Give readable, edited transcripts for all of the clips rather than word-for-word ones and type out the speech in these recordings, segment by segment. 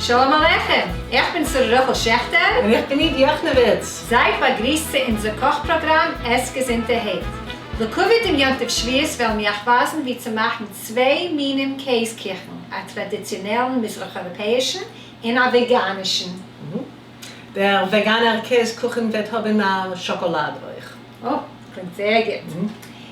שלום עליכם! איך בין שרה רחל שעכטער. און איך בין איד יאכנעוויץ. זייט באגריסט צו אונזער קאך פראגראם עס געזונטערהייט. לכבוד דעם יום טוב שבועות וועלן מיר אייך ווייזן ווי צו מאכן צוויי מינים קעז קיכן, א טראדיציאנעלן מזרח אייראפעאישן און א וועגאנישן. דער וועגאנער קעז קוכן וועט האבן א שאקאלאד אויך. אה, קלינגט זייער גוט.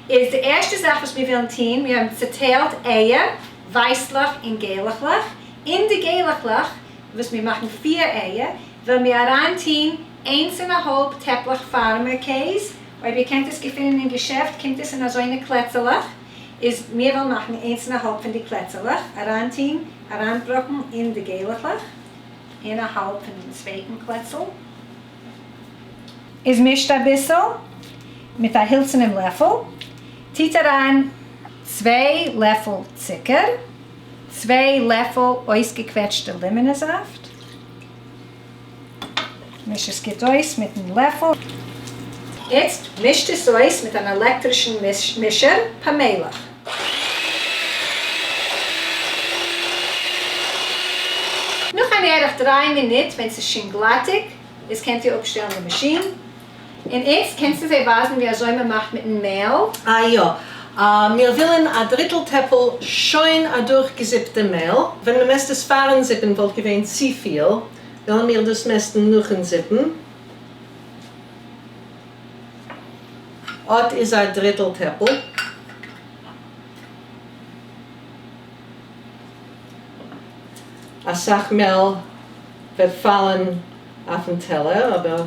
איז די ערשטע זאך וואס מיר ווילן טון, מיר האבן צוטיילט אייער, ווייסלעך און געלעכלעך, אין די געלעכלעך וואס מיר מאכן פיר אייער, וועלן מיר אריין טון איינס און א האלב טעפלעך פארמער קעז, אויב איר קענט עס געפינען אין געשעפט קומט עס אין אזוינע קלעצעלעך, איז מיר וועלן מאכן איינס און א האלב פון די קלעצעלעך, אריין טון, אריינבראקן אין די געלעכלעך, און א האלב פון דעם צווייטן קלעצל. איז מישט אביסל מיט א הילצענעם לעפל, טוט אריין צוויי לעפל צוקער, צוויי לעפל אויסגעקוועטשטע לימענע זאפט, מיש עס גוט אויס מיטן לעפל. איצט מישט עס אויס מיט אן עלעקטרישן מישער פאמעליך. נאך אן ערך דריי מינוט ווען ס'איז שוין גלאטיג איז קענט איר אפשטעלן די מאשין. און איצט קענסטו זיי ווייזן ווי אזוי מען מאכט מיטן מעל? אה יא. מיר ווילן א דריטל טעפל שוין אדורכגעזיפטע מעל. ווען מען מעסט עס פארן זיפן וואלט געווען צופיל, וועלן מיר דאס מעסטן נאכן זיפן. אט איז א דריטל טעפל. אסאך מעל וועט פאלן אויפן טעלער אבער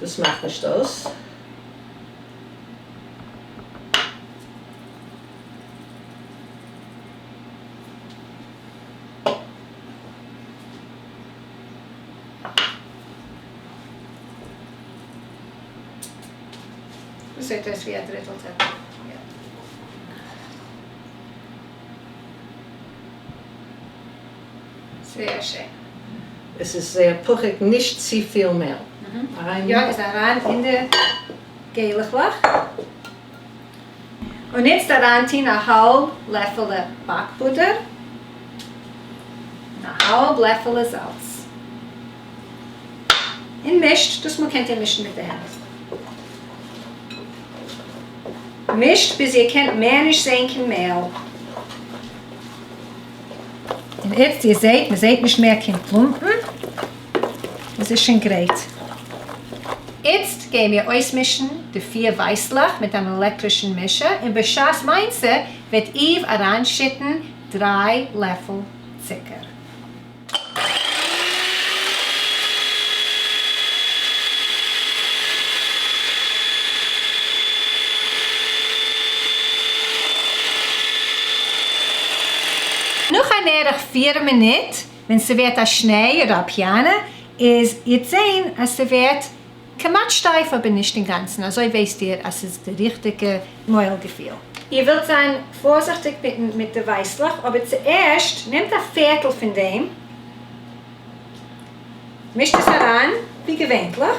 דאס מאכט נישט אויס. דאס זעט אויס ווי א דריטל טעפל. יא. זייער שיין. עס איז זייער פוכיג, נישט צופיל מעל. אריין. יא, איז אריין אין די געלעכלעך. און איצט אריינטוהן א האלב לעפעלע באק פוטער און א האלב לעפעלע זאלץ. און מישט, דאס מאל קענט איר מישן מיט די הענט. מישט ביז איר קענט מער נישט זעהן קיין מעל. און איצט איר זעהט, מען זעהט נישט מער קיין קלומפן, עס איז שוין גרייט. איצט גייען מיר אויסמישן די פיר ווייסלעך מיט אן עלעקטרישן מישער, און בשעת מעשה וועט איוו אריינשיטן דריי לעפל צוקער. נאך אן ערך פיר מינוט, ווען ס'ווערט א שניי אדער א פיאנע, איז איר'ט זעהן אז ס'ווערט כמעט שטייף אבער נישט אינגאנצן, אזוי ווייסט איר אז ס'איז די ריכטיגע מויל געפיל. איר ווילט זיין פארזיכטיג מיט די ווייסלעך, אבער צוערשט נעמט א פערטל פון דעם, מישט עס אריין ווי געווענטליך,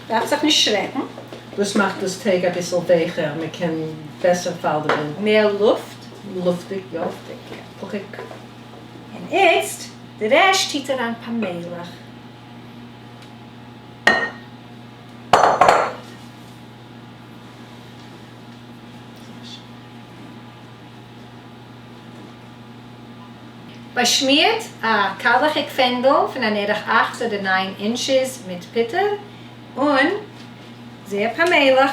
דארפט זיך נישט שרעקן. דאס מאכט דאס טייג אביסל ווייכער, מען קען בעסער פאלדעווען. מער לופט. לופטיג, יא. לופטיג, יא. פוכיג. און איצט, די רעשט טוט אריין פאמעליך. באשמירט א קיילעכיג פענדל פון אן ערך אכט אדער ניין אינטשעס מיט פוטער, און זייער פאמעליך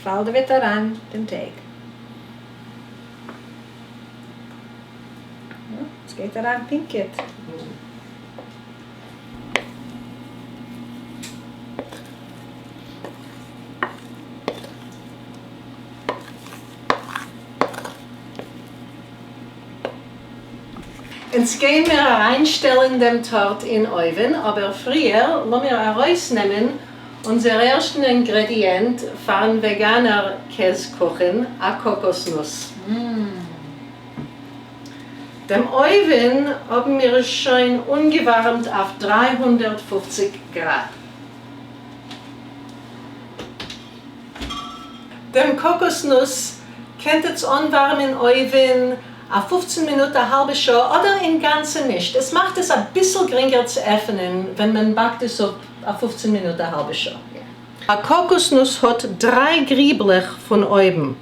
פאלדעוועט אריין דעם טייג. עס גייט אריין פונקט גוט. אונז גייען מיר אריינשטעלן דעם טארט אין אויווען, אבער פריער לאמיר ארויסנעמען אונזער ערשטן אינגרעדיענט פארן וועגאנער קעז קוכן, א קאקאס נוס. דעם אויווען האבן מיר שוין אנגעווארעמט אויף 350 גראד. דעם קאקאס נוס קענט עטס אנווארעמען אויווען א 15 מינוט א האלבע שעה אדער אינגאנצן נישט, עס מאכט עס אביסל גרינגער צו עפענען ווען מען באקט עס אפ א 15 מינוט א האלבע שעה. א קאקוסנוס האט דריי גריבלעך פון אויבן.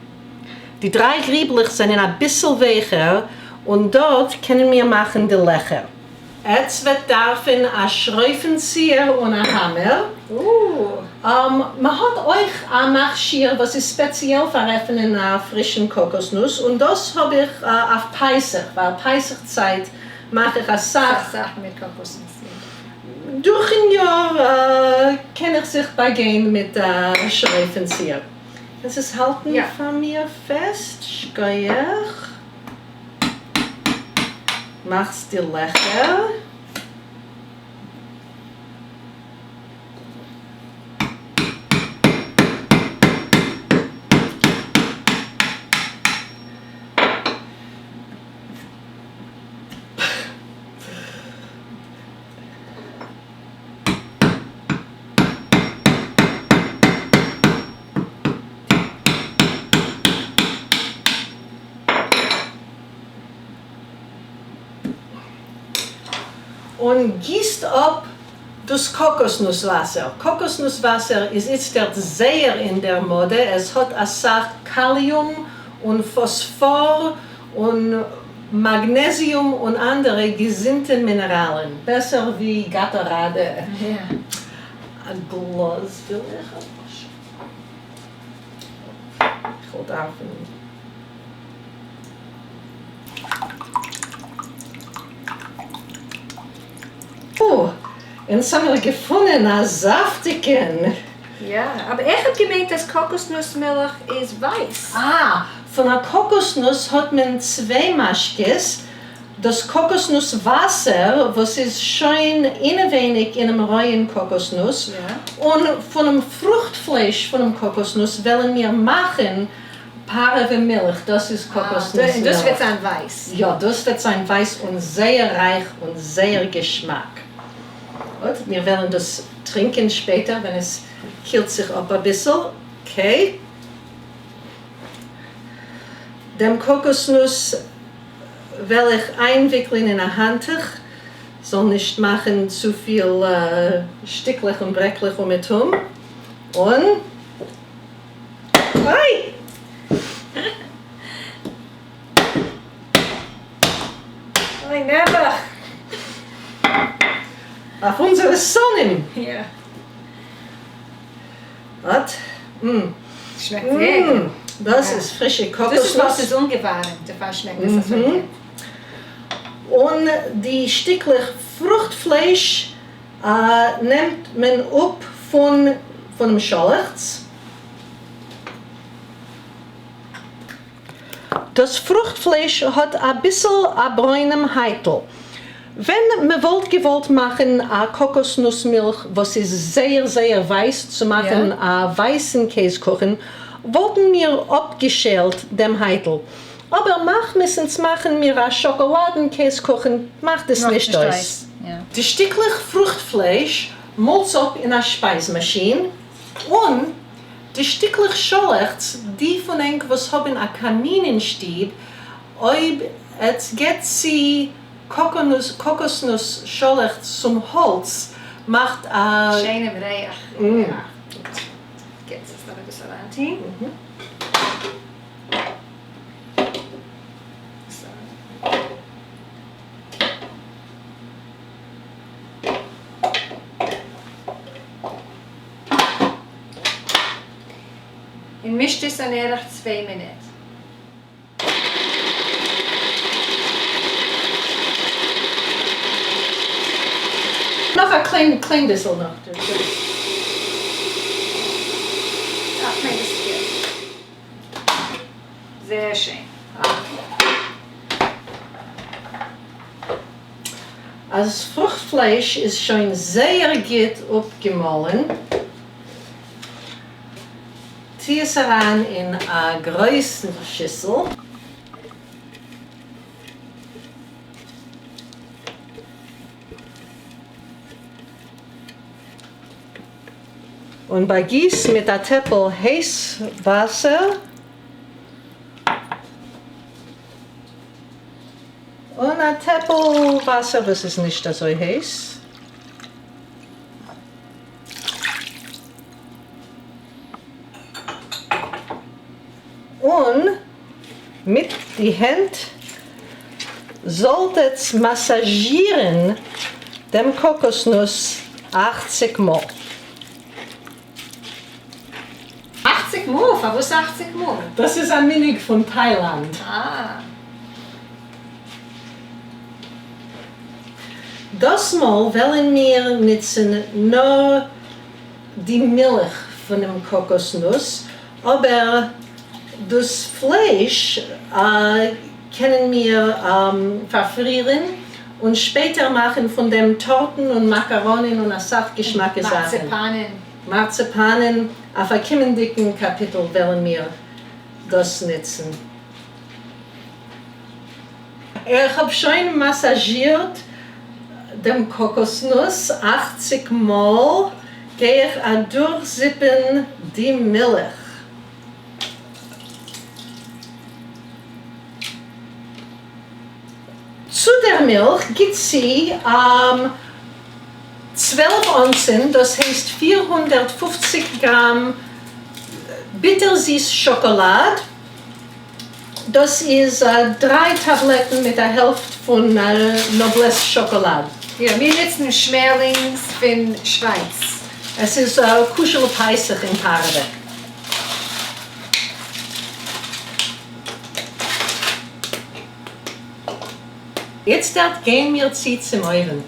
די דריי גריבלעך זענען אביסל ווייכער און דארט קענען מיר מאכן די לעכער. עטס וועט דארפן א שרויפנציער און א האמער. מ'האט אויך א מכשיר וואס איז ספעציעל פאר עפענען א פרישן קאקוסנוס און דאס האב איך אויף פסח ווייל פסח צייט מאך איך אסאך. זאכן מיט קאקוסנוס. דורכן יאר קען איך זיך באגיין מיט א שרויפנציער. קענסט עס האלטן פאר מיר פעסט? שכוח. מאכסט די לעכער. און גיסט אפ דאס קאקאסנוס וואסער. קאקאסנוס וואסער איז איצטערט זייער אין דער מאדע, עס האט אסאך קאליום און פאספאר און מאגנעזיום און אנדערע געזונטע מינעראלן, בעסער ווי גאטאראדע. א גלאז וויל איך. איך וועל דארפן. או, אונז האמיר געפונען א זאפטיגן. יא, אבער איך האב געמיינט אז קאקוסנוס מילך איז ווייס. אה, פון א קאקוסנוס האט מען צוויי משקות, דאס קאקוסנוס וואסער וואס איז שוין אינעווייניג אינעם רויען קאקוסנוס, און פונעם פרוכט פלייש פונעם קאקוסנוס וועלן מיר מאכן פארעווע מילך, דאס איז קאקוסנוס מילך. און דאס וועט זיין ווייס. יא, דאס וועט זיין ווייס און זייער רייך און זייער געשמאק. גוט, מיר וועלן דאס טרינקען שפעטער ווען עס קילט זיך אפ אביסל. okay. דעם קאקוסנוס וועל איך איינוויקלען אין א האנטוך, זאל נישט מאכן צופיל שטיקלעך און ברעקלעך אומעטום. און. אוי! אוי נעבעך! אויף אונזערע שונאים! יא. אט. שמעקט זייער גוט. דאס איז פרישע קאקאס. דאס איז ווייל ס'איז אנגעווארעמט דערפאר שמעקט עס אזוי גוט. און די שטיקלעך פרוכט פלייש נעמט מען אפ פון פונעם שאלעכץ. דאס פרוכט פלייש האט אביסל א ברוינעם הייטל. ווען מען וואלט געוואלט מאכן א קאקאס נוס מילך וואס איז זייער זייער ווייס צו מאכן א ווייסן קעז קוכן וואלטן מיר אפגעשעלט דעם הייטל. אבער מחמת אונז מאכן מיר א שאקאלאדן קעז קוכן מאכט עס נישט אויס. די שטיקלעך פרוכט פלייש מאלטס אפ אין א שפייז מאשין, און די שטיקלעך שאלעכץ, די פון ענק וואס האבן א קאמין אין שטוב, אויב עטס געט צו קאקאסנוס שאלעכץ צום האלץ מאכט א. שיינעם ריח. גוט. יעצט לאמיר דאס אריינטוהן. און מישט עס אן ערך צוויי מינוט. נאך א קליין קליין ביסל נאך. אך ניין דאס איז גוט. זייער שיין. אז פרוכט פלייש איז שוין זייער גוט אפגעמאלן, טו עס אריין אין א גרויסן שיסל. און באגיס מיט א טעפל הייס וואסער. וואסער וואס איז נישט אזוי הייס. און מיט די הענט זאלט עטס מאסאזשירן דעם קאקאסנוס אכציג מאל. אכציג מאל? פארוואס אכציג מאל? דאס איז א מנהג פון טיילאנד. אה. דאס מאל וועלן מיר נוצן נאר די מילך פונעם קאקאס נוס, אבער דאס פלייש קענען מיר פארפרירן און שפעטער מאכן פון דעם טארטן און מאקאראנען און אסאך געשמאקע זאכן. מארציפאנען. מארציפאנען, אויף א קומענדיגן קאפיטל וועלן מיר דאס נוצן. איך האב שוין מאסאזשירט דעם קאקאסנוס אכציג מאל, גיי איך אדורכזיפן די מילך. צו דער מילך גיט צו 12 אונסן, דאס הייסט 450 גראם ביטער-זיס שאקאלאד, דאס איז דריי טאבלעטן מיט א העלפט פון נאבלעס שאקאלאד. יא, מיר נוצן שמערלינגס פון שווייץ. עס איז כשר לפסח אין פארעווע. איצטערט גייען מיר צו צום אויוון.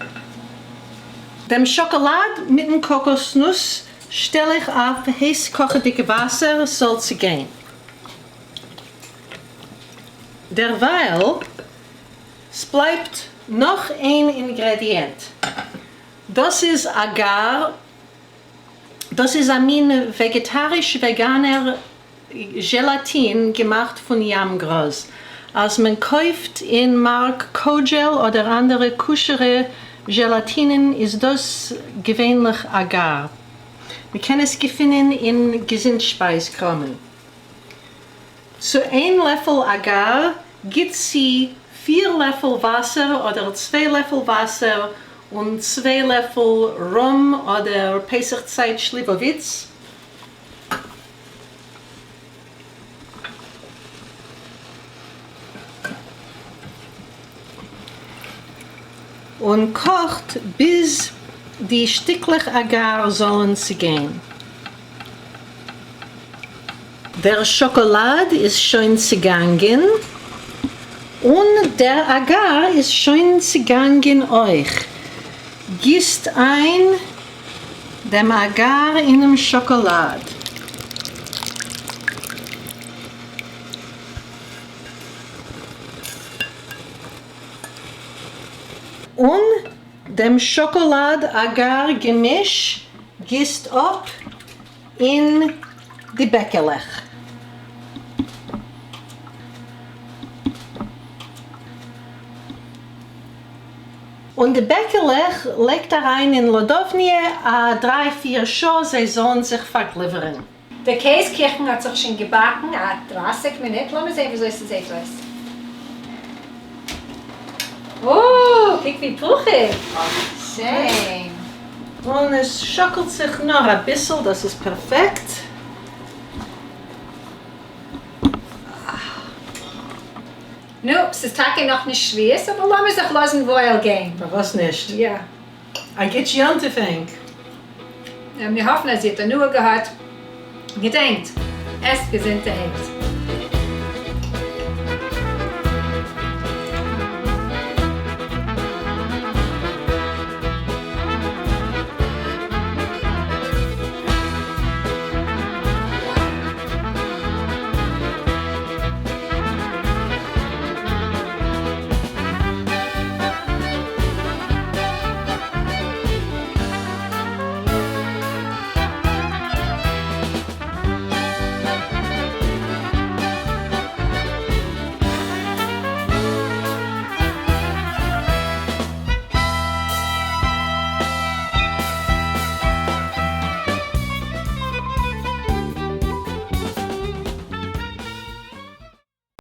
דעם שאקאלאד מיטן קאקאסנוס שטעל איך אויף הייס קאכעדיגע וואסער ס'זאל צוגיין. דערווייל, ס'בלייבט נאך איין אינגרעדיענט, דאס איז אגאר, דאס איז א מין וועגעטאריש-וועגאנער זשעלאטין געמאכט פון ים גראז, אז מען קויפט אין מארק קאודזשעל אדער אנדערע כשר'ע זשעלאטינען איז דאס געווענליך אגאר, מען קען עס געפינען אין געזונט שפייז קראמען. צו איין לעפל אגאר גיט צו פיר לעפל וואסער אדער צוויי לעפל וואסער און צוויי לעפל ראם אדער פסח צייט שליוואוויץ. און קאכט ביז די שטיקלעך אגאר זאלן צוגיין. דער שאקאלאד איז שוין צוגאנגען, און דער אגאר איז שוין צוגאנגען אויך. גיסט איין דעם אגאר אינעם שאקאלאד. און דעם שאקאלאד-אגאר געמיש גיסט אפ אין די בעקעלעך. און די בעקעלעך לייגט אריין אין לאדאווניע א דריי פיר שעה זיי זאלן זיך פארגליווערן. דער קעז קיכן האט זיך שוין געבאקן א 30 מינוט, לאמיר זעהן וויאזוי ס'זעהט אויס. אוי, קוק ווי פוכיג! שיין! און עס שאקלט זיך נאר אביסל, דאס איז פערפעקט. נו, ס'איז טאקע נאכנישט שבועות, אבער לאמיר זיך לאזן וואויל גיין. פארוואס נישט? יא. א גוט יום טוב ענק. מיר האפן אז איר האט הנאה געהאט. געדענקט, עסט געזונטערהייט.